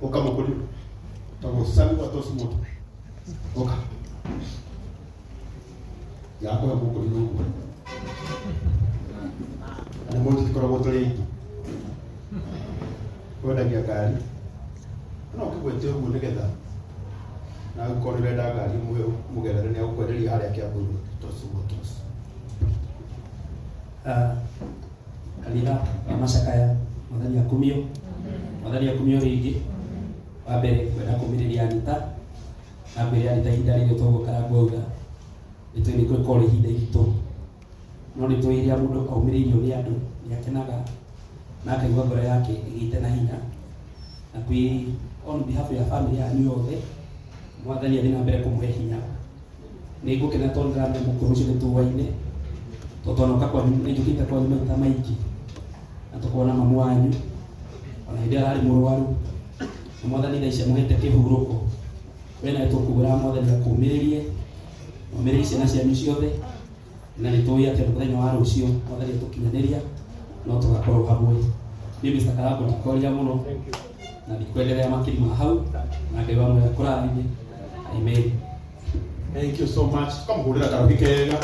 Ũka mũkũrinũ. Tagwo Sami wa Tosimoto. Ũka. Yakũhe mũkũrinũ ũguo. Na nĩ mũndũ tũkoragwo tũrĩ aingĩ. Wendagia ngari. No ũkĩgwete ũguo nĩgetha na angĩkorwo nĩ ũrenda ngari mũgerere nĩ agũkwenderia harĩa Kiambu Tosi Motors. Kanitha wa macakaya, Mwathani akumio, Mwathani akumio rĩngĩ. Wa mbere kwenda kũmĩrĩria Anita na ngwĩre Anita, ihinda rĩrĩ toguo Karangũ auga nĩ tũĩ nĩ gũkorwo ihinda iritũ, no nĩ tũĩ rĩrĩa mũndũ aumĩrĩirio nĩ andũ nĩ akenaga na akaigua ngoro yake ĩgĩte na hinya. Na kwĩ on behalf ya family yanyu yothe, Mwathani athiĩ na mbere kũmũhe hinya. Nĩ ngũkena tondũ ndĩramenya mũkũrũ ũcio nĩ tũwaine, tondũ twanoka kwanyu, nĩ njũkĩte kwanyu maita maingĩ na tũkona mamu wanyu ona hĩndĩ ĩrĩa ararĩ mũrwaru, na Mwathani thaa ici amũhete kĩhurũko. We nawe tũkugũra Mwathani akũmĩrĩrie, ũmĩrĩrie ciana cianyu ciothe, na nĩ tũĩ atĩ mũthenya wa rũciũ Mwathani atũkinyanĩria no tũgakorwo hamwe. Niĩ Mr. Karangũ ndikwaria mũno na ndikwendelea makĩria ma hau, na Ngai wa muoyo akũrathime. Amen. Thank you so much. Tukamũhũrĩra karũhĩ kega.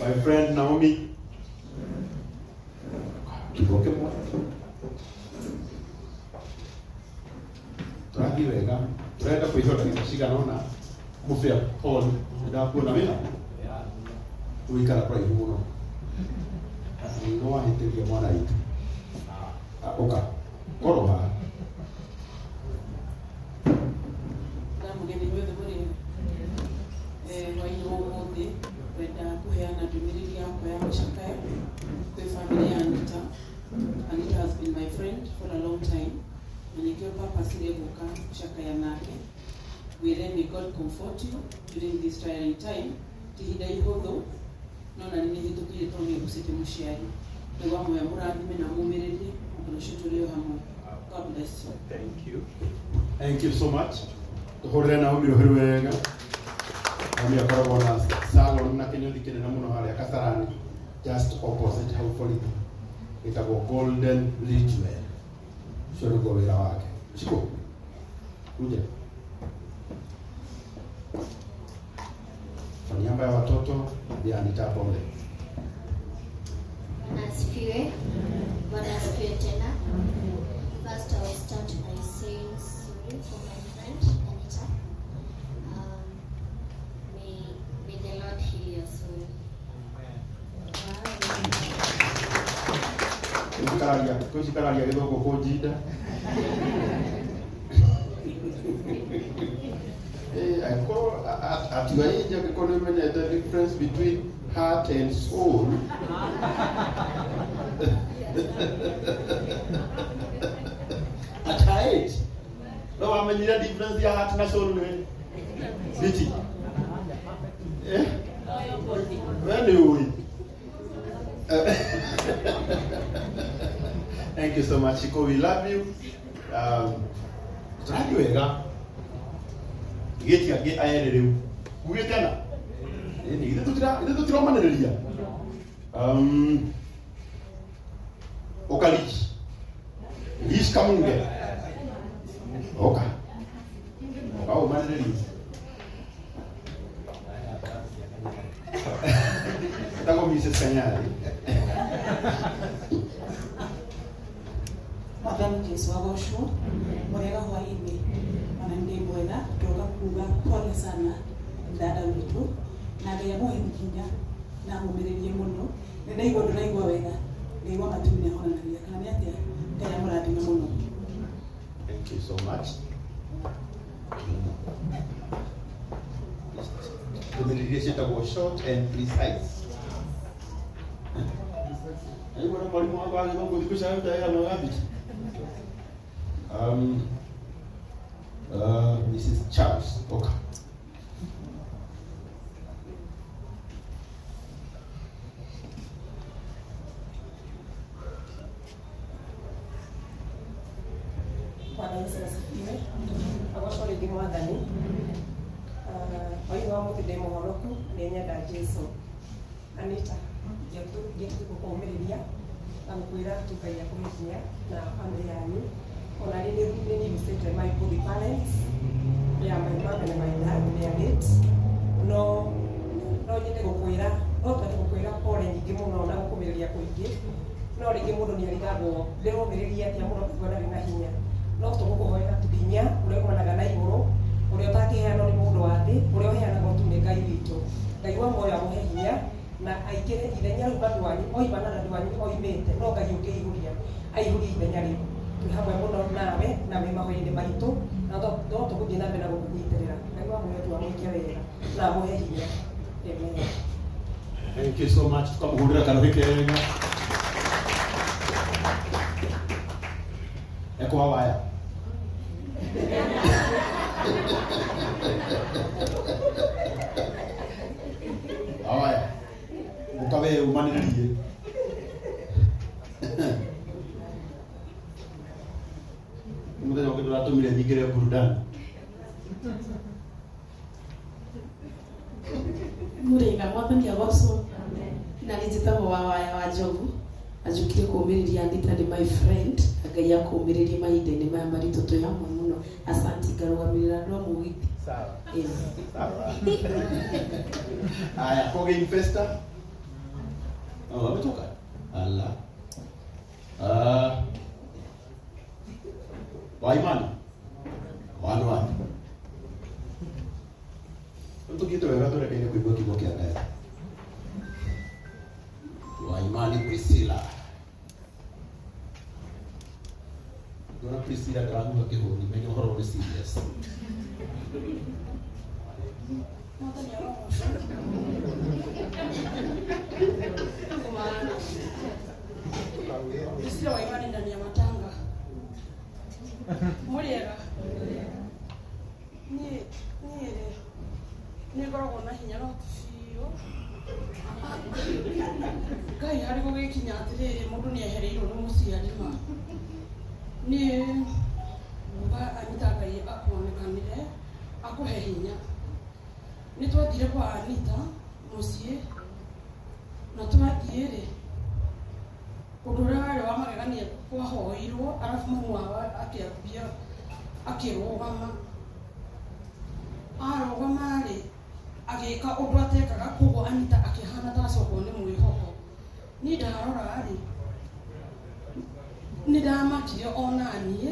My friend Naomi. Kiugo kĩmwe. Tũrathiĩ wega. Tũrenda kũihũra ndagĩka cigana ũna. Mũbĩa Paul, nĩndakuona wĩra. Ũikara kũraihu mũno. Nĩ wahĩtĩria mwana witũ. Ũka. Korwo haha. Ndamũgeni inyuothe mũrĩ hwaĩ-inĩ wa ũmũthĩ. Ngwenda kũheana ndũmĩrĩri yakwa ya macakaya kwĩ family ya Anita. Anita has been my friend for a long time, na nĩkĩo purposely gũka gũcakaya nake. Ngwĩre may God comfort you during this trying time. Ti ihinda ihũthũ, no na nĩ hĩtũkire tondũ nĩ ngucĩte mũciari. Ngai wa muoyo mũrathime na mũmĩrĩrie ũndũ ũcio tũrĩ o hamwe. God bless you. Thank you. Thank you so much. Tũhũrĩre Naomi rũhĩ wega. Naomi akoragwo na salon na kĩnyũthi kĩnene mũno harĩa Kasarani, just opposite hau borithi. Ĩtagwo Golden Ridgewell. Ũcio nĩguo wĩra wake. Shiko. Kuja. Kwa niaba ya watoto ya Anita pole. Bwana asifiwe. Bwana asifiwe tena. First, I will start by saying sorry for my friend Anita. May the Lord heal your soul. Kũcikararia gĩthũngũ kũnjinda. Angĩkorwo at your age angĩkorwo nĩ ũmenyete difference between heart and soul. At her age. No wamenyire difference ya heart na soul nĩ Biti. Eh? We nĩ ũĩ. Thank you so much, Shiko. We love you. Tũrathiĩ wega. Gĩti angĩ aerĩ rĩu. Ugĩte na? Ĩni, ithuĩ tũtiromanĩrĩria. Ũka Lish. Lish Kamunge. Ũka. Ũka ũmanĩrĩrie. Etagwo Mrs. Kanyari. Mwathani Jesu agocwo. Mũrĩega hwaĩ-inĩ? Ona ndĩ mwega. Ndoka kuga pole sana dada witũ, na Ngai amũhe hinya na amũmĩrĩrie mũno. Nĩ ndaigua ndũraigua wega. Ngai wa matu nĩ ahonanagia, kana nĩ atĩa? Ngai amũrathime mũno. Thank you so much. Ndũmĩrĩri iria ciĩtagwo short and precise. Aigua na mwarimũ wakwa wa gĩthũngũ thikũ ici aruta wĩra mwega bici. Mrs. Charles, oka. Bwana Yesu asifiwe. Agocwo rĩngĩ Mwathani. Hwaĩ-inĩ wa mũthĩ ndĩ mũhonoku, nĩ nyenda Jesu. Anita, ingĩtuĩka gũkũũmĩrĩria Na gũkwĩra tu Ngai akũhe hinya na family yanyu. Ona niĩ nĩ nĩ my both parents, yeah, my mom and my dad, they are late. No no nyende gũkwĩra, no twende gũkwĩra pole nyingĩ mũno na gũkũmĩrĩria kũingĩ. No rĩngĩ mũndũ nĩ arigagwo ndĩromĩrĩria atĩa mũno kũigua ndarĩ na hinya. No tũgũkũhoera tu hinya ũrĩa umanaga na igũrũ, ũrĩa ũtangĩheanwo nĩ mũndũ wa thĩ, ũrĩa ũheanagwo tu nĩ Ngai witũ. Ngai wa muoyo amũhe hinya na aingĩre ithenya rĩu mami wanyu oima na dadi wanyu oimĩte, no Ngai ũngĩihũria aihũrie ithenya rĩu. Twĩ hamwe mũno nawe na wĩ mahoya-inĩ maitũ, na no tũgũthiĩ na mbere na gũkũnyitĩrĩra. Ngai wa muoyo tu amwĩke wega na amũhe hinya. Amen. Thank you so much. Tukamuhurira karuhi kega. Ekwa waya. Awaya. Ukawe umaniririe. Muthenya ũngĩ ndũratũmire nyingĩre burudani. Mũrĩga mwathani agocwo. Na nĩ njĩtagwo wa Waya wa Njogu. Anjũkire kũũmĩrĩria Anita nĩ my friend. Ngai akũũmĩrĩrie mahinda-inĩ maya maritũ twĩ hamwe mũno. Asanti, ngarũgamĩrĩra andũ a mũgithi. Sawa. Amen. Sawa. Haya, Koge Infesta. Oh, ametoka. Ala. Ah. Wa imani. Wanu wanu. Tũthiĩte wega tũrekeire kũigua kiugo kĩa Ngai. Wa imani Priscilla. Ndona Priscilla ndĩrahuha kĩhũni, menya ũhoro ũrĩ serious. Mwathani arogocwo. Maana Priscilla wa imani ndani ya matanga. Mũrĩega. Niĩ niĩ rĩ nĩ ngoragwo na hinya no ti biũ. Ngai harĩ gũgĩkinya atĩrĩrĩ mũndũ nĩ ehereirwo nĩ mũciari ma. Niĩ nguga Anita Ngai akuonekanĩre akũhe hinya. Nĩ twathire kwa Anita mũciĩ na twathiĩ rĩ ũndũ ũrĩa warĩ wa magegania kwahoirwo arabu mamu wao akĩambia akĩrũgama. Arũgama rĩ agĩka ũndũ atekaga, koguo Anita akĩhana ta acokwo nĩ mwĩhoko. Niĩ ndarora rĩ nĩ ndamakire ona niĩ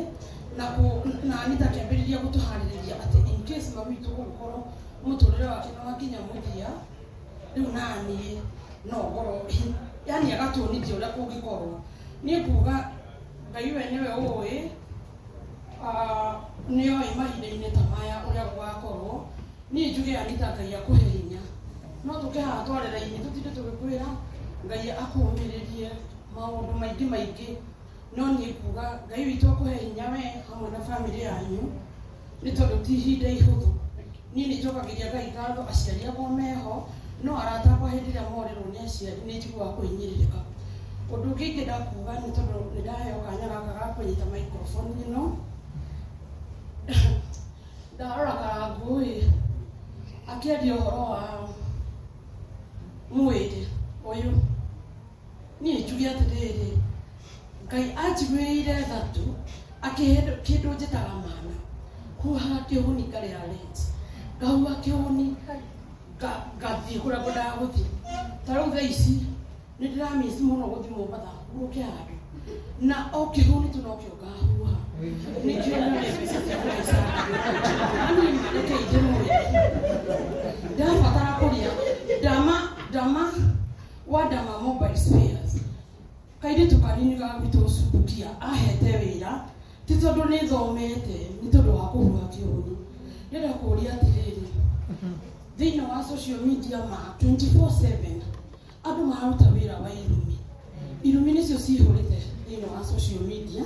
na Anita akĩambĩrĩria gũtũharĩrĩria atĩ in case mami witũ gũgũkorwo mũtũrĩre wake nĩ wakinya mũthia rĩu naniĩ no ngorwo yani agatuonithia ũrĩa kũngĩkorwo. Niĩ nguga Ngai we nĩwe ũĩ, nĩoĩ mahinda-inĩ ta maya ũrĩa gũgakorwo. Niĩ njuge Anita Ngai akũhe hinya. No tũke haha twarĩra-inĩ tũtinde tũgĩkwĩra Ngai akũũmĩrĩrie maũndũ maingĩ maingĩ, no niĩ nguga Ngai witũ akũhe hinya we hamwe na bamĩrĩ yanyu, nĩ tondũ ti ihinda ihũthũ. Niĩ nĩ njokagĩria Ngai ngatho aciari akwa meho, no arata akwa hĩndĩ ĩrĩa morĩrwo nĩ aciari nĩ njiguaga kũhinyĩrĩrĩka. Ũndũ ũngĩ ingĩenda kuga nĩ tondũ nĩ ndaheo kanya gaka ga kũnyita microphone ĩno. Ndarora Karangũ ĩ akĩaria ũhoro wa mwĩrĩ ũyũ, niĩ njuge atĩrĩrĩ, Ngai anjiguĩrĩire tha tu akĩhe kĩndũ njĩtaga mana. Huhaga kĩhũni ngarĩha rent, ngahuha kĩhũni ngathiĩ kũrĩa ngwendaga gũthiĩ. Ta rĩu thaa ici nĩ ndĩramiss mũno gũthiĩ Mombatha hurũke handũ, na o kĩhũni tu nokĩo ngahuha nĩkĩo nyone mbeca cia kũhaica. Niĩ reke ndĩmwĩre, ndabatara kũrĩa ndama wa Dama Mobile Spares, kairĩtu kanini ga gwitũ Subukia ahete wĩra ti tondũ nĩ thomete, nĩ tondũ wa kũhuha kĩhũni. Ndĩrenda kũũria atĩrĩrĩ, thĩinĩ wa social media ma 24/7 andũ mararuta wĩra wa irumi. Irumi nĩcio cihũrĩte thĩinĩ wa social media,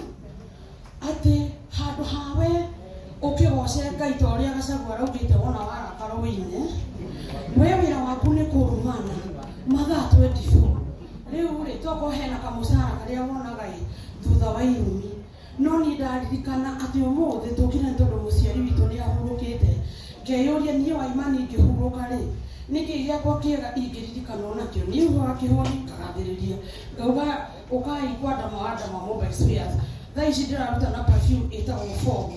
atĩ handũ hawe ũkĩgoce Ngai ta ũrĩa Gachagua araugĩte wona warakara ũine, we wĩra waku nĩ kũrumana mathaa 24. Rĩu rĩ tokorwo hena kamũcara karĩa wonaga ĩ thutha wa irumi, no niĩ ndaririkana atĩ ũmũthĩ tũkire nĩ tondũ mũciari witũ nĩ ahurũkĩte, ngeyũria niĩ wa imani ingĩhurũka rĩ Nĩkĩ gĩakwa kĩega ingĩririkanwo nakĩo niĩ ũhoro kĩhoni ngagathĩrĩria ngauga ũkai kwa Ndama wa Ndama Mobile Spares. Thaa ici ndĩraruta na perfume ĩtagwo Fog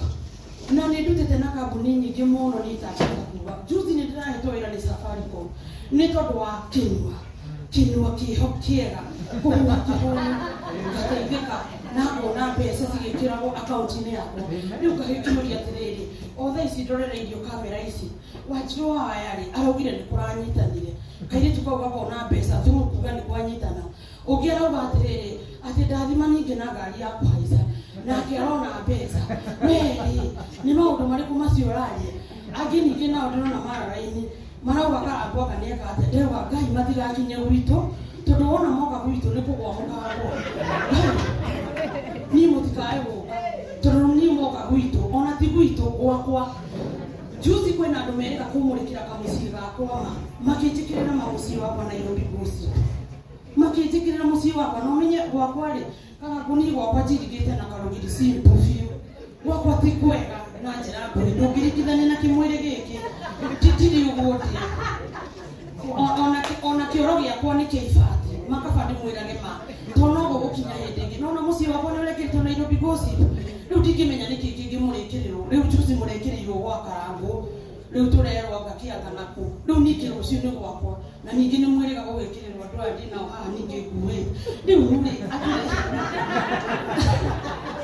na nĩ ndutĩte na kambuni nyingĩ mũno niĩ itangĩhota kuga. Juzi nĩ ndĩrahetwo wĩra nĩ Safaricom nĩ tondũ wa kĩnua kĩnua kĩho kĩega kũhuha kĩhoni ngateithĩka na ngona mbeca cigĩkĩragwo akaunti-inĩ yakwa. Rĩu ngagĩkĩũria atĩrĩrĩ, o thaa ici ndorereirio kamera ici Wanjirũ wa Wayarĩ araugire nĩ kũranyitanire kairĩtu kau gakona mbeca through kuga nĩ kwanyitana. Ũngĩ arauga atĩrĩrĩ atĩ ndathima ningĩ na ngari ya kũhaica nake arona mbeca. Werĩ nĩ maũndũ marĩkũ macio ũraria? Angĩ ningĩ nao ndĩrona mararaini marauga Karangũ anga nĩeka atĩa. Ndĩrauga Ngai matigakinye gwitũ tondũ wona moka gwitũ nĩ kũgwa mũkagwa. Niĩ mũtikae gũka tondũ niĩ moka gwitũ ona ti gwitũ gwakwa. Juzi kwĩna andũ merĩga kũmũrĩkĩra kamũciĩ gakwa ma makĩnjĩkĩrĩra mamũciĩ wakwa Nairobi Gossip. Makĩnjĩkĩrĩra mũciĩ wakwa na ũmenye gwakwa rĩ Karangũ niĩ gwakwa njirigĩte na karũgiri simple biũ. Gwakwa ti kwega na njĩra nguhĩ ndũngĩringithania na kĩmwĩrĩ gĩkĩ ndirĩ ũguo ndĩ. Ona kĩoro gĩakwa nĩ kĩa ibati makaba ndĩmwĩrage ma tondũ no gũgũkinya hĩndĩ ĩngĩ. Nona mũciĩ wakwa nĩ ũrekĩrĩtwo Nairobi Gossip. Rĩu ndingĩmenya nĩkĩ kĩngĩ mũrĩkĩrĩrwo. Rĩu juzi mũrekĩrĩirwo gwa Karangũ rĩu tũrerwo anga kĩanga nakũ. Rĩu ningĩ rũciũ nĩ gwakwa na ningĩ nĩ mwĩrĩga gũgĩkĩrĩrwo andũ aya ndĩ nao haha ningĩ nguĩ. Rĩu rĩ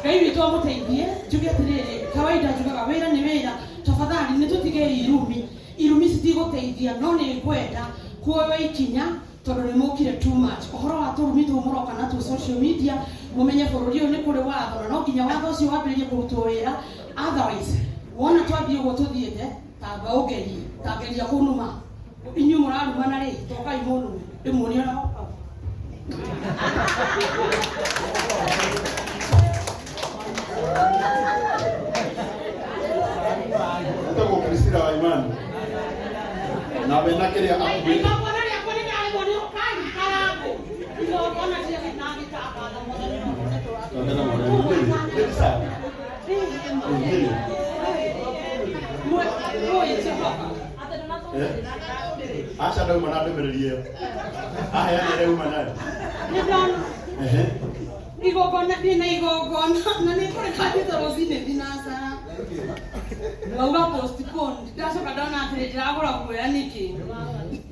Ngai witũ amũteithie. Njuge atĩrĩrĩ, kawaida njugaga wĩra nĩ wĩra, tafadhali nĩ tũtige irumi. Irumi citigũteithia no nĩ ngwenda kuoywo ikinya tondũ nĩ mũkire too much. Ũhoro wa tũrumi tũu mũroka natuo social media mũmenye bũrũri ũyũ nĩ kũrĩ watho na no nginya watho ũcio wambĩrĩrie kũrutwo wĩra. Otherwise wona twathiĩ ũguo tũthiĩte tamba ũngerie tangeria kũnuma. Inyuĩ mũrarumana rĩ tokai mũnume ndĩmuonie ona hau. Etagwo Priscilla wa Imani na wena kĩrĩa akuĩte. Igongona rĩakwa nĩndarĩmwo nĩ ũkai Karangũ. Igongona ciake na gĩtangatha mwathani no Tondũ mwathani nĩ sawa. Mwĩ Jehova. Aca ndauma na ndũmĩrĩri ĩyo aheana ĩrĩa uma nayo. Nĩ ndona Ehe. igongona ndĩna igongona na nĩ kũreka thiĩte rũcinĩ thinacara ngauga postpone. Ndacoka ndona atĩrĩ ndĩragũra guoya nĩkĩ.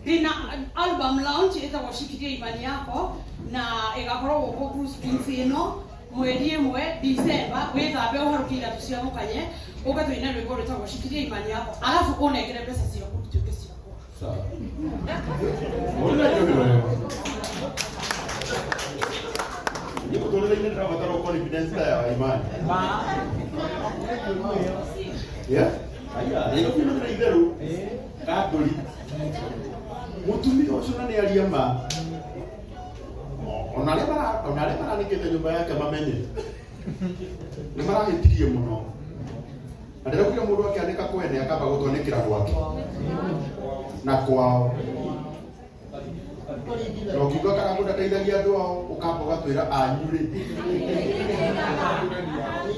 Ndĩna album launch ĩtagwo Shikilia Imani Yako na ĩgakorwo gũkũ Bruce Springs ĩno mweri ĩmwe December. Wĩthambe ũharũkie iratũ cia mũkanye ũke tũine rwĩmbo rwĩtagwo Shikilia Imani Yako alafu ũnengere mbeca ciaku ituĩke ciakwa. Sawa. Ũrĩa njohi wega. Nĩ mũtũrĩre-inĩ ndĩrabatara confidence ta ya Imani. Yeah? Aya, Nairobi nĩ ndĩra itherũ. Kandũri. Mũtumia ũcio na nĩ aria ma. Ona arĩa mara ona arĩa maranĩkĩte nyũmba yake mamenye. Nĩ marahĩtirie mũno. Na ndĩraugire mũndũ akĩanĩka kwene akamba gũtwanĩkĩra gwake. Na kwao. Na ũkiuga Karangũ ndateithagia andũ ao ũkamba ũgatwĩra anyu rĩ.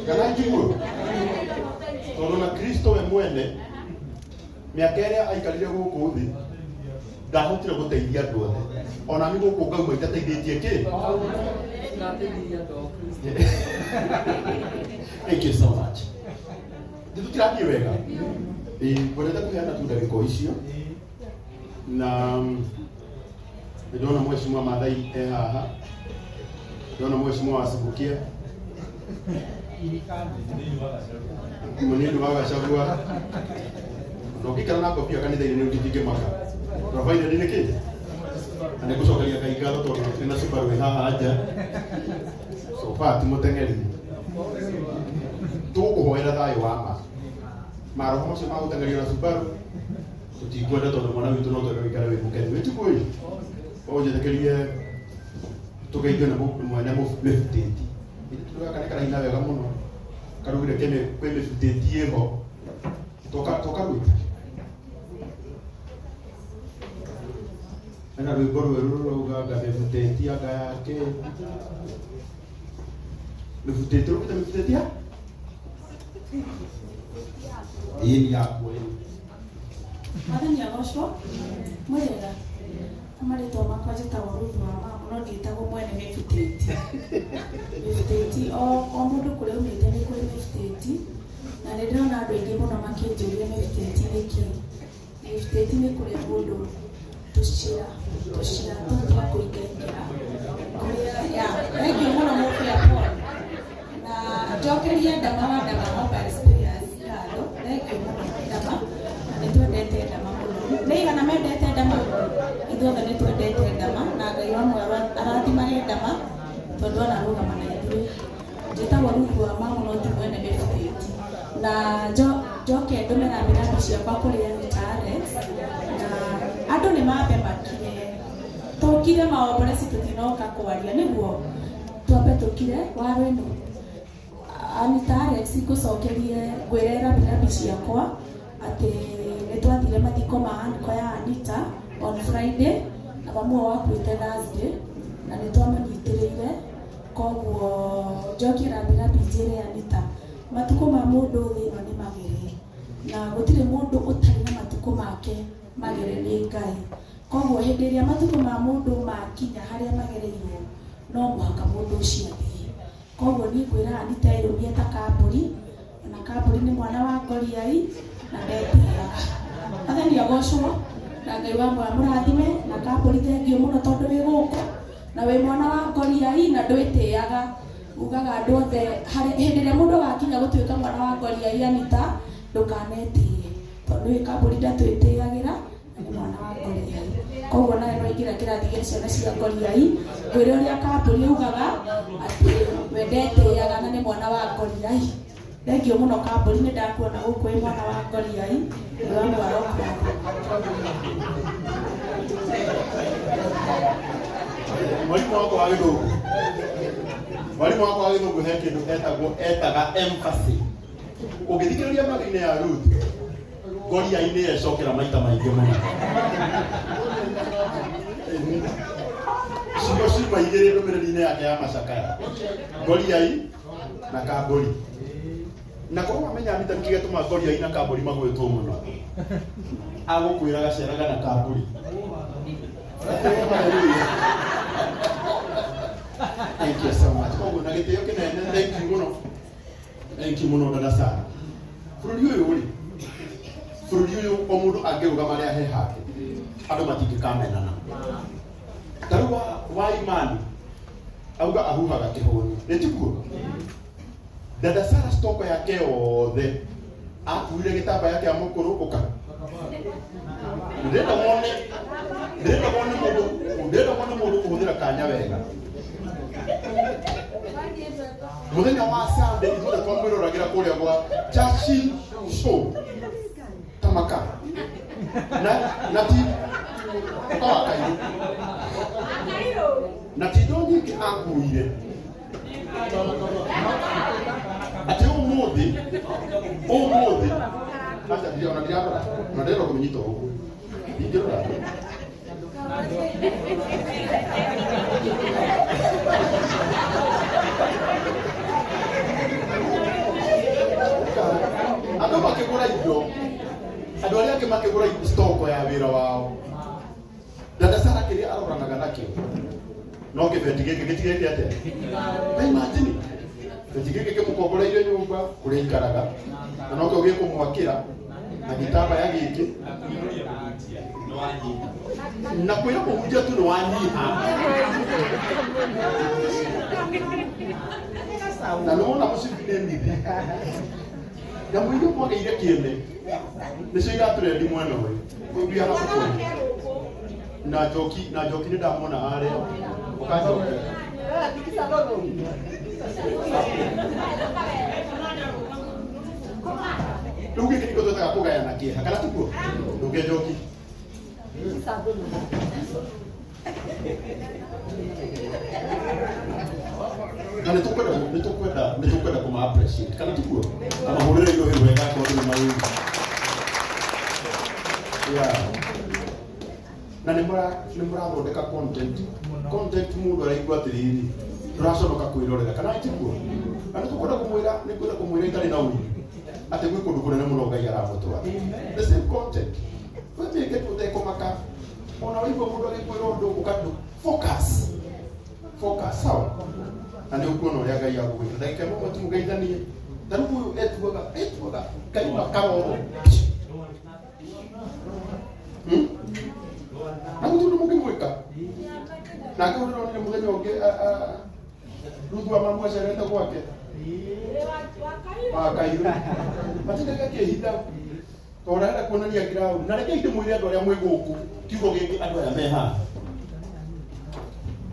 Kana njiguo? Tondũ na Kristo we mwene mĩaka ĩrĩa aikarire gũkũ thĩ ndahotire gũteithia andũ othe. Ona niĩ gũkũ ngauma itateithĩtie kĩ? Thank you so much. Nĩ tũtirathiĩ wega? Ĩĩ, ngwendete kũheana tu ndagĩka icio na nĩndona mheshimiwa Maathai e haha, ndĩrona mheshimiwa Wasibukia mũnini wa Gachagua na ũngĩikara na ngobia kanitha-inĩ nĩ ũngĩmaka provided nĩ kĩ na nĩ ngũcokeria Ngai ngatho tondũ gũtirĩ na Subaru ĩ haha nja so far ti mũteng'eri. Tũgũkũhoera thayũ wa ma maroho macio ma gũteng'erio na Subaru tũtikwenda tondũ mwana witũ no twende ũikare wĩ mũkenu wĩtiguĩ ũnjĩtĩkĩrie tũgeithio nĩ mwene mĩbutĩti gaka nĩ karaina wega mũno karugire kwĩ mĩbutĩti ĩho toka rwĩta hena rwĩmbo rwerũ rũrauga anga mĩbutĩti anga yake mĩbutĩti rũkĩte mĩbutĩti ya ĩĩ ni yakwa ĩĩ. Mwathani agocwo. Mwĩrĩga. Marĩtwa makwa njĩtagwo Ruth wa mama no ndiĩtagwo mwene mĩbutĩti. Mĩbutĩti o o mũndũ kũrĩa umĩte nĩ kũrĩ mĩbutĩti na nĩ ndĩrona andũ aingĩ mũno makĩnjũria mĩbutĩti nĩ kĩĩ. Mĩbutĩti nĩ kũrĩa mũndũ tũcĩra tũcĩra tũu twa kũingaingĩra kũrĩa ya thengiũ mũno mũbĩa Paul na njokerie Ndama wa Ndama Mobile Spares ngatho thengiũ mũno Ndama na nĩ twendete Ndama mũno nĩ igana mendete Ndama ithuothe nĩ twendete Ndama na Ngai wa muoyo arathimage Ndama tondũ anarũgama na ithuĩ. Njĩtagwo Ruth wa Mamu no ti mwene mĩbutĩti na njoke ndũme rambi ciakwa kũrĩ Anita Alex na andũ nĩ mambe makire tũkire maomboreci tũtinoka kwaria nĩguo twambe tũkire waro ĩno. Anita Alex ngũcokerie ngwĩre rambi ciakwa atĩ nĩ twathire mathiko ma anko ya Anita on Friday na mamu wao akuĩte Thursday na nĩ twamũnyitĩrĩire koguo njokie rambi njĩre Anita matukũ ma mũndũ thĩ ĩno nĩ magere na gũtirĩ mũndũ ũtarĩ na matukũ make magere nĩ Ngai. Koguo hĩndĩ ĩrĩa matukũ ma mũndũ makinya harĩa magereirwo no mũhaka mũndũ ũcio athiĩ. Koguo niĩ ngwĩra Anita eyũmie ta kambũri na kambũri nĩ mwana wa Ngoriai na ndetĩaga. Mwathani agocwo na Ngai wa muoyo amũrathime na kambũri thengiũ mũno tondũ wĩ gũkũ na wĩ mwana wa Ngoriai na ndwĩtĩaga. Ugaga andũ othe hĩndĩ ĩrĩa mũndũ agakinya gũtuĩka mwana wa Ngoriai Anita ndũkanetĩe tondũ wĩ kambũri ndatwĩtĩagĩra na nĩ mwana wa Ngoriai. Koguo nawe no ingĩra kĩrathi gĩa ciana cia Ngoriai ngwĩre ũrĩa kambũri augaga atĩ we ndetĩaga na nĩ mwana wa Ngoriai. Thengiũ mũno kambũri nĩ ndakuona gũkũ wĩ mwana wa Ngoriai Ngai wa muoyo arokũrathima. Mwalimu wakwa wa gĩthũngũ, mwalimu wakwa wa gĩthũngũ he kĩndũ etagwo etaga empathy. Ũngĩthikĩrĩria mĩario-inĩ ya Ruth, Ngoriai-inĩ yecokera maita maingĩ mũno. Ciugo ciuma igĩrĩ ndũmĩrĩri-inĩ yake ya macakaya, Ngoriai na kambũri. Na korwo wamenya Anita nĩkĩ gĩatũma Ngoriai na kambũri magwĩtwo mũno, agũkwĩraga ceraga na kambũri. Thank you so much. Koguo na gĩtĩo kĩnene, thank you mũno. Thank you mũno dada Sara. Bũrũri ũyũ rĩ, bũrũri ũyũ o mũndũ angĩrũgama harĩa he hake, andũ matingĩkamenana. Ta rĩu wa Imani auga ahuhaga kĩhũni, nĩ tiguo? Dada Sara stoko yake yothe akuire gĩtambaya kĩa mũkũrũ ũka. Ndĩrenda wone, ndĩrenda wone mũndũ, ndĩrenda wone mũndũ kũhũthĩra kanya wega. Mũthenya wa Sunday ithuothe twamwĩroragĩra kũrĩa gwa Churchill Show Tamaka na ti ũka wa Kairũ na ti indo nyingĩ akuire atĩ ũmũthĩ ũmũthĩ aca ndirona ndirarora na ndĩrenda kũmĩnyita ũguo ndingĩrora. Andũ makĩgũra indo, andũ arĩa angĩ makĩgũra stoko ya wĩra wao, Dada Sara kĩrĩa aroranaga nakĩo no kĩbeti gĩkĩ gĩtigĩte atĩa? Ta imagine kĩbeti gĩkĩ kĩmũkomboreire nyũmba kũrĩa aikaraga na nokĩo gĩkũmwakĩra na gĩtambaya gĩkĩ na kwĩra mũhunjia tu nĩ wanyiha na nĩ wona mũcibi nĩ mithi nyamũ iria mwagĩire kĩene nĩcio iratũrendi mwena ũyũ ũyũ hakuhĩ na njoki na njoki nĩ ndamwona harĩa ũkanjoki. Rĩu gĩkĩ nĩkĩo twĩtaga kũgayana kĩeha kana tiguo? Ndũngĩ njoki. Na nĩ tũkwenda nĩ tũkwenda nĩ tũkwenda kũma appreciate kana tiguo? Na mahũrĩre indo wega tondũ nĩ mawĩra. Yeah. Na nĩ mũrathondeka content. Content mũndũ araigua atĩrĩrĩ, ndũraconoka kwĩrorera kana tiguo? Na nĩ tũkwenda kũmwĩra nĩ kwenda kũmwĩra itarĩ na ũiru atĩ gwĩ kũndũ kũnene mũno Ngai aramũtwara. The same content. Wemĩke tu ũtekũmaka. Ona waigua mũndũ agĩkwĩra ũndũ ũkandũ focus. Focus sawa. Na nĩ ũkuona ũrĩa Ngai agũgwĩka. Ndagĩka ĩmwe tũmũgeithanie. Ta rĩu ũyũ etuaga etuaga kaima karoro. Na gũtirĩ ũndũ mũngĩmwĩka. Nake ũndũ ndĩronire mũthenya ũngĩ Ruthu wa mamu acerete gwake. Wa Kairũ. Matindaga akĩhitha. Tondũ arenda kuonania ground. Na reke ndĩmwĩre andũ arĩa mwĩ gũkũ kiugo gĩkĩ andũ aya me haha.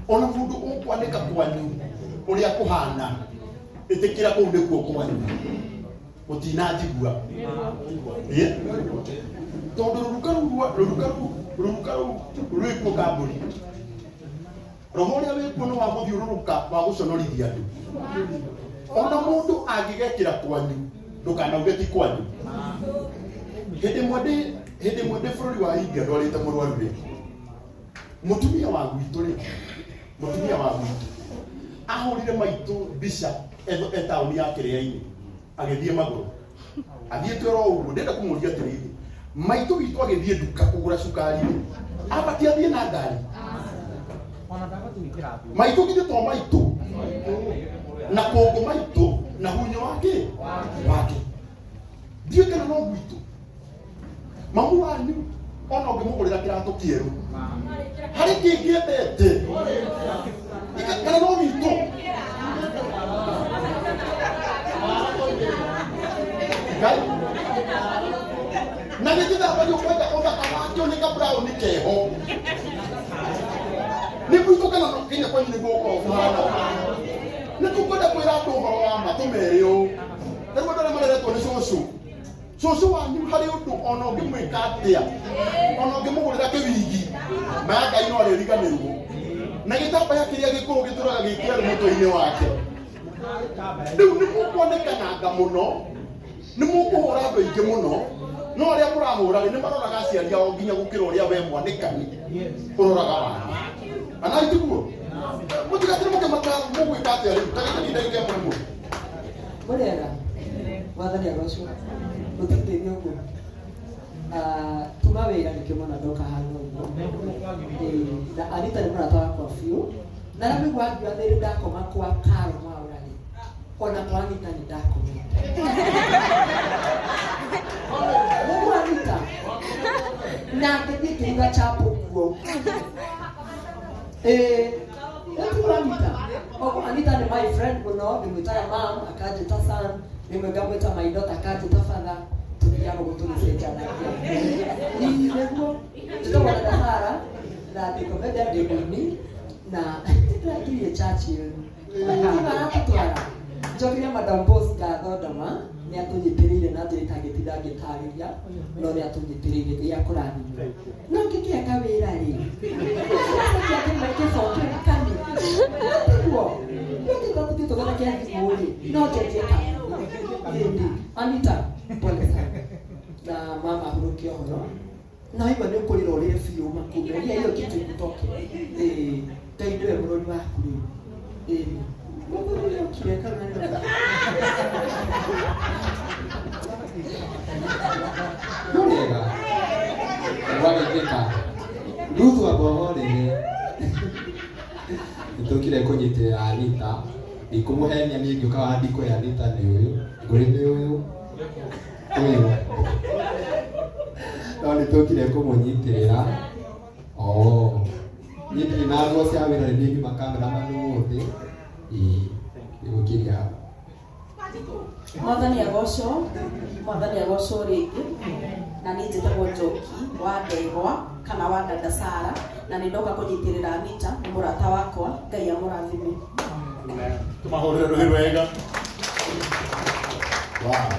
Ona mũndũ ũkwanĩka kwanyu ũrĩa kũhana ĩtĩkĩra kũu nĩkuo kwanyu. Mũtinanjigua. Tondũ rũruka rũu rũruka rũu rũruka rũu rwĩkuo kambũri. Roho ũrĩa wĩkuo nĩ wa gũthiũrũrũka wa gũconorithia andũ. Ona mũndũ angĩgekĩra kwanyu ndũkanauge ti kwanyu. Hĩndĩ ĩmwe ndĩ bũrũri wa India ndwarĩte mũrwaru rĩ, mũtumia wa gwitũ rĩ, mũtumia wa gwitũ ahũrire maitũ mbica e taũni ya Kĩrĩa-inĩ agĩthiĩ magũrũ athiĩte oro ũguo. Ndĩrenda kũmũria atĩrĩrĩ, maitũ witũ agĩthiĩ nduka kũgũra cukari rĩ, abatiĩ athiĩ na ngari? Maitũ githĩ to maitũ na kũngũ maitũ na hunyo wake wake ndiũĩ kana no gwitũ. Mamu wanyu ona ũngĩmũgũrĩra kĩratũ kĩerũ harĩ kĩngĩ endete kana no witũ. Ngai na gĩtithambagio kwenda ũthaka wakĩo nĩ kaburaũni keho nĩ gwitũ kana no kinya kwanyu nĩguo gũkorwo kũhana. Nĩ tũkwenda kwĩra andũ ũhoro wa ma tũmere ũũ. Ta rĩu andũ arĩa mareretwo nĩ cũcũ, cũcũ wanyu harĩ ũndũ ona ũngĩmwĩka atĩa, ona ũngĩmũgũrĩra kĩwigi, maya Ngai no arĩriganĩrwo. Na gĩtambaya kĩrĩa gĩkũrũ gĩtũraga gĩ kĩerũ mũtwe-inĩ wake. Rĩu nĩ mũkuonekananga mũno, nĩ mũkũhũra andũ aingĩ mũno, no arĩa mũrahũra rĩ, nĩ maroraga aciari ao nginya gũkĩra ũrĩa we mwanĩkani ũroraga wanyu. Kana itiguo? Mũtigatire mũkĩmaka mũgwĩka atĩa rĩu? Ta gĩtĩ ndagĩka ĩmwe ĩmwe. Mũrĩega? Mwathani agocwo. Mũtindĩrie ũguo. Tuma wĩra nĩkĩo mwana ndoka hana ũguo. Na Anita nĩ mũrata wakwa biũ. Na ramĩigua angiuga nĩ ndakoma kwa Karo Mwaũra rĩ, ona kwa Anita nĩ ndakomete. Mũguo Anita? Na ngĩthiĩ ngĩruga chapo kuo. Ĩĩ, Anita. Oguo Anita nĩ my friend mũno, ndĩmwĩtaga mam, akanjĩta son, rĩmwe ngamwĩta my daughter, akanjĩta father, tũthiaga ũguo tũgĩcenjanagia. Ĩĩ, nĩguo. Njĩtagwo Dada Sarah, na ndĩ comedian, ndĩ mũini, na nĩndĩrakirie church ĩyo. Maratũtwara. Njokeria Madam Boss ngatho Ndama, nĩ atũnyitĩrĩire na njĩra itangĩtinda ngĩtarĩria, no nĩ atũnyitĩrĩire, Ngai akũrathime. No ngĩkĩaga wĩra rĩ, kĩbao kĩu kami. Tiguo. No tũthiĩ tũthondeke thimũ rĩ, no njenjie kami. Ĩndĩ, Anita, pole sana. Na mama ahurũke ũhoro. Na waigua nĩ ũkũrĩra ũrĩre biũ makumĩria hiyo kitu ikutoke. Ĩĩ, Ngai nĩwe mũrori waku rĩu. Ĩĩ. Mũthuri ũrĩa ũkire kana nĩ Mũrĩega. Gwagĩkĩka. Ruthu amba ũhorere. Nĩtũkire kũnyitĩrĩra Anita. Ndikũmũhenia niĩ ngĩũka haha ndikũhe Anita nĩ ũyũ. Ngũrĩ nĩ ũyũ. Ũyũ. No nĩtũkire kũmũnyitĩrĩra. Oh. Niĩ ndirĩ na nguo cia wĩra nĩ niĩ nyuma cameraman ũmũthĩ. Ĩĩ. Nĩgũkiria hau. Mwathani agocwo, Mwathani agocwo rĩngĩ. Na niĩ njĩtagwo Njoki wa Ndegwa kana wa Dada Sarah, na nĩ ndoka kũnyitĩrĩra Anita, nĩ mũrata wakwa, Ngai amũrathime. Tũmahũrĩre rũhĩ rwega. Wow.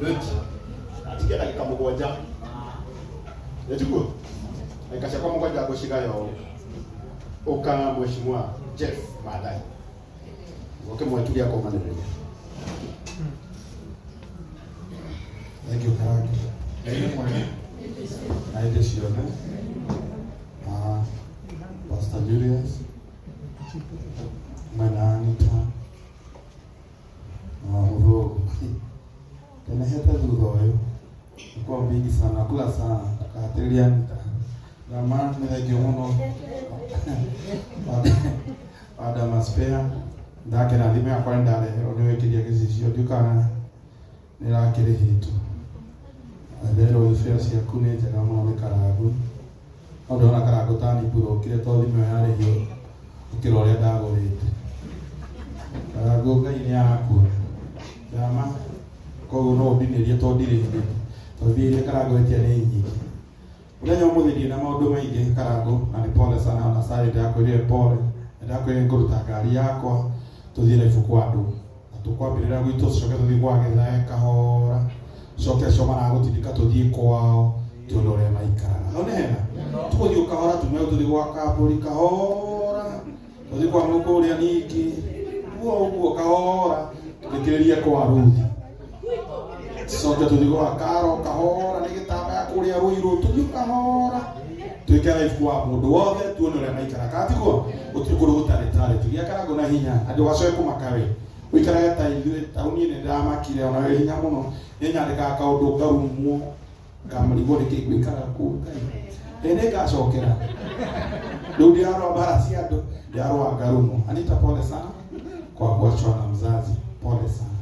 Good. Atigia ndagĩka mũgwanja. Nĩtiguo? Ndagĩka ciakwa mũgwanja ngũcigaya ũũ. Ũka Mheshimiwa Jeff Maathai. Ũke mwetu gĩa kũmanĩrĩria. Thank you, Karangĩ. Ngai nĩ mwega na hĩndĩ ciothe. Pastor Julius, mwena Anita na wa mũthũngũ. Ngenehete thutha ũyũ nĩ kwambia mingi sana, nakula sana, akatĩrĩria Anita. Ndama nĩ thengio mũno. Wadama spare ndakena thimũ yakwa nĩ ndareherwo nĩ wĩkĩria gĩcicio ndiũ kana nĩ ĩrakĩrĩhĩtwo. Nderwo spare ciaku nĩ njega mũno nĩ karangu. No ndĩrona karangu ta nĩ to thimũ ĩyo yarĩhio gũkĩra ũrĩa ndagũrĩte. Karangu Ngai nĩ arakuona. Ndama koguo no ũndinĩrie to ndirĩ hĩndĩ tondũ mbia iria karangu etia nĩ nyingĩ. Mũthenya ũmũthĩ ndirĩ na maũndũ maingĩ karangu na nĩ pole sana ona Sally ndakwĩrire pole na ndakwĩrire ngũruta ngari yakwa tũthiĩ live kwa andũ na tũkwambĩrĩra gwitũ tũcoke tũthiĩ kwa Gĩthae kahora coke acio maragũtindĩka tũthiĩ kwao tuone ũrĩa maikaraga. Hau nĩ hega? Tũgũthiĩ o kahora tume tũthiĩ gwa Kambũri kahora tũthiĩ kwa Mũkũrĩa ningĩ ũguo ũguo kahora tũrĩkĩrĩrie kwa Ruthi coke tũthiĩ gwa Karo kahora nĩ gĩtambaya kũrĩa Rũirũ tũthiĩ kahora twĩke live kwa mũndũ wothe tuone ũrĩa maikaraga kana tiguo gũtirĩ kũndũ gũtarĩ talent gĩa Karangũ na hinya andũ gacoke kũmaka we ũikarage ta ithuĩ taũni nĩ ndamakire ona wĩ hinya mũno nĩ nyandĩkaga kaũndũ ngarumwo ngamarigwo nĩkĩ ngwĩkaraga kũu Ngai ĩ nĩ ngacokera rĩu ndirarũa mbara cia andũ ndirarũa ngarumwo. Anita pole sana kwa kuachwa na mzazi, pole sana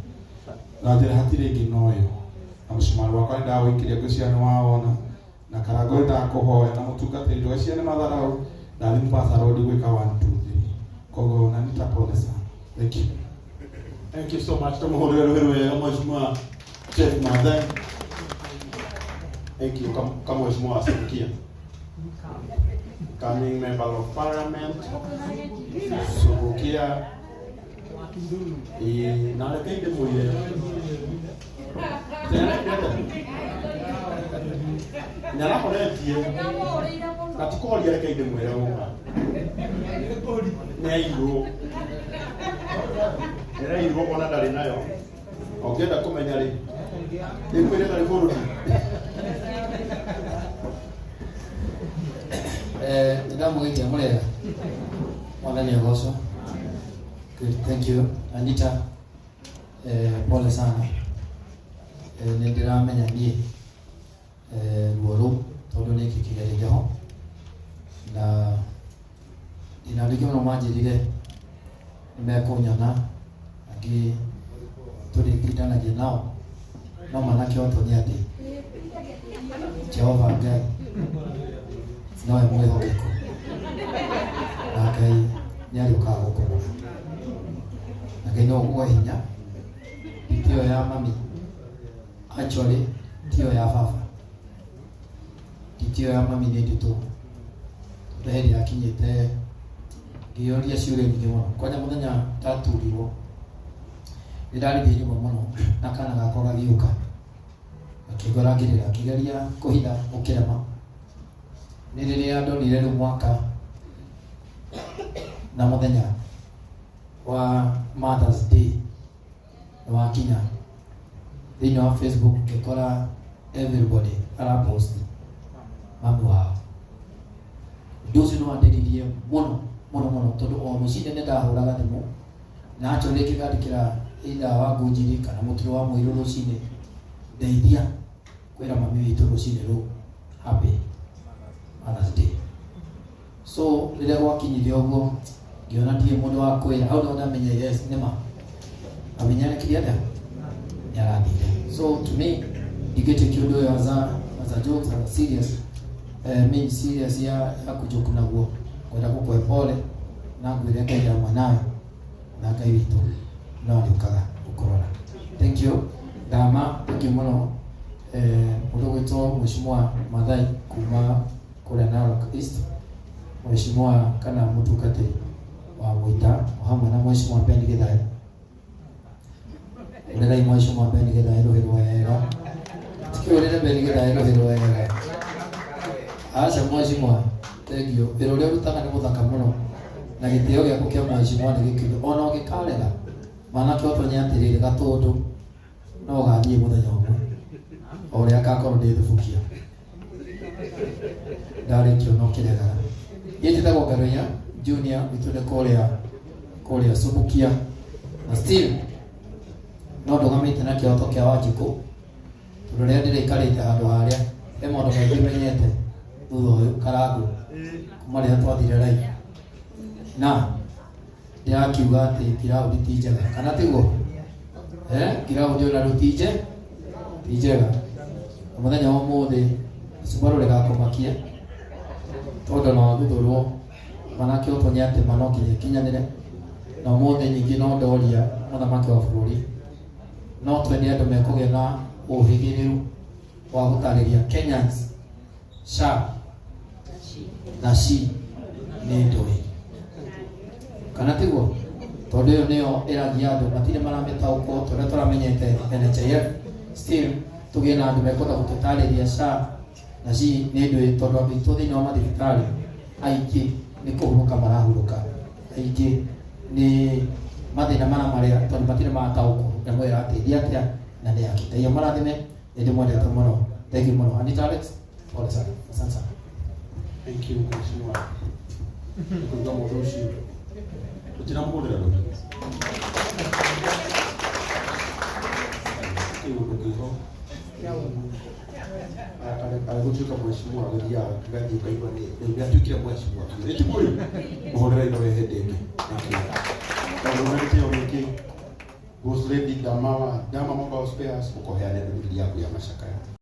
na njĩra hatirĩ ĩngĩ no ĩyo na mũcumari wakwa nĩ ndagũikĩria ngwĩciria nĩ wawona na Karangũ nĩ ndakũhoya na mũtungatĩri ndũgecirie nĩ matharau ndathiĩ Mombasa Road gwĩka 1 2 3 koguo na Anita pole sana, thank you. Thank you so much. Tumuhurire rũhĩ rwega Mheshimiwa Jeff Maathai. Thank you kama Mheshimiwa Subukia. Coming member of parliament Subukia. Na reke ndĩmwĩre nĩarahoretie na ti kũhoria reke ndĩmwĩre ũma nĩ airwo nĩarairwo ona ndarĩ nayo ũngĩenda kũmenya rĩ ndĩkwĩre ndarĩ bũrũri. Ndamũgeithia mũrĩega mwathani agocwo. Good, thank you Anita. Pole sana. Nĩ ndĩramenya niĩ ruo rũu tondũ nĩ kĩgereire ho na ndĩna andũ aingĩ mũno manjĩrire nĩ mekũnyona angĩ tũrĩtindanagia nao no mana kĩhoto nĩ atĩ Jehova Ngai nowe mwĩhokeku na Ngai nĩ arĩũkaga gũkũrora na Ngai no ũgũe hinya tiyo ya mami actually tiyo ya baba tiyo ya mami nĩ nditũ tondũ hĩndĩ yakinyĩte ngĩyũria ciũria nyingĩ mũno kwanja mũthenya ndaturirwo nĩ ndarĩthie nyũmba mũno na kana gakwa gagĩũka gakĩngora ngĩrĩra ngĩgeria kũhitha gũkĩrema nĩ rĩrĩa ndonire rĩu mwaka na mũthenya wa Mother's Day nĩ wakinya thĩinĩ wa Facebook ngĩkora everybody arapost mami wao ũndũ ũcio nĩ wandĩririe mũno mũno mũno tondũ o rũcinĩ nĩ ndahũraga thimũ na actually ngĩgandĩkĩra either wa Ngunjiri kana mũturo wa Mũirũ rũcinĩ ndeithia kwĩra mami witũ rũcinĩ rũu happy Mother's Day. So rĩrĩa gwakinyire ũguo ngĩona ndirĩ mũndũ wa kwĩra hau nĩho ndamenyire yes nĩma mami nĩarekirie atĩa nĩ arathire. So to me ndingĩtĩkia ũndũ ũyũ as a joke, as a serious mean serious ya kũjoke naguo kwenda gũkũhe pole na ngwĩre Ngai hamwe nawe na Ngai witũ no arĩũkaga gũkũrora. Thank you Ndama, thank you mũno mũndũ ũgwĩtwo Mheshimiwa Maathai kuma kũrĩa Narok East, Mheshimiwa kana mũtungatĩri wa Mwita o hamwe na Mheshimiwa Ben Githae. Ũrĩrai Mheshimiwa Ben Githae rũhĩ rwega tikĩũrĩre Ben Githae rũhĩ rwega aca Mheshimiwa thank you wĩra ũrĩa ũrutaga nĩ mũthaka mũno na gĩtĩo gĩaku kĩa Mheshimiwa nĩ gĩkĩru ona ũngĩkarega manake ũtonye atĩrĩrĩ gatũndũ no gathiĩ mũthenya ũmwe o ũrĩa ngakorwo ndĩ thubukia ndarĩkia no kĩregara. Niĩ njĩtagwo Ngaruiya Junior witũ nĩ kũrĩa Subukia na still no ndũgamĩte na kĩhoto kĩa Wanjikũ Tondũ rĩrĩa ndĩraikarĩte handũ harĩa he maũndũ maingĩ menyete thutha ũyũ Karangũ kuma rĩrĩa twathire live na ndĩrakiuga atĩ ground ti njega kana tiguo? Ground ona rĩu ti njega. Na mũthenya wa ũmũthĩ Subaru rĩgakũmakia tondũ no wathuthũrwo manake ũtonye atĩ ma no nginya ĩkinyanĩre. Na ũmũthĩ ningĩ no ndoria mũthamaki wa bũrũri no twende andũ mekũgĩa na ũhĩgĩrĩru wa gũtarĩria Kenyans SHA na SHI nĩ ndũĩ kana tiguo? Tondũ ĩyo nĩyo ĩragia andũ matirĩ maramĩtaũkwo tũrĩa tũramenyete NHIF still tũgĩe na andũ mekwenda gũtũtarĩria SHA na SHI nĩ ndũĩ tondũ andũ aitũ thĩinĩ wa mathibitarĩ aingĩ nĩ kũhurũka marahurũka aingĩ nĩ mathĩna maramarĩa tondũ matirĩ marataũkwo na mwĩra ĩrateithia atĩa na nĩ yakĩ. Ngai amũrathime, nĩ ndĩmwendete mũno. Thank you mũno. Anita Alex, pole sana. Asante sana. Thank you, Mheshimiwa. Nĩkũigua mũndũ ũcio. Tũtiramũhũrĩra rũhĩ. Kĩũndũ kĩho. Arĩ gũtuĩka mheshimiwa gũthiaga gathiĩ ũkaigua nĩ rĩu nĩatuĩkire mheshimiwa biũ. Ĩ ti mũrĩ? Mũhũrĩre ino hĩndĩ ĩngĩ. Thank you. Tondũ na gĩtĩo gĩkĩ Ghost Lady Dama wa Dama Mobile Spares ũkũheana ndũmĩrĩri yaku ya macakaya.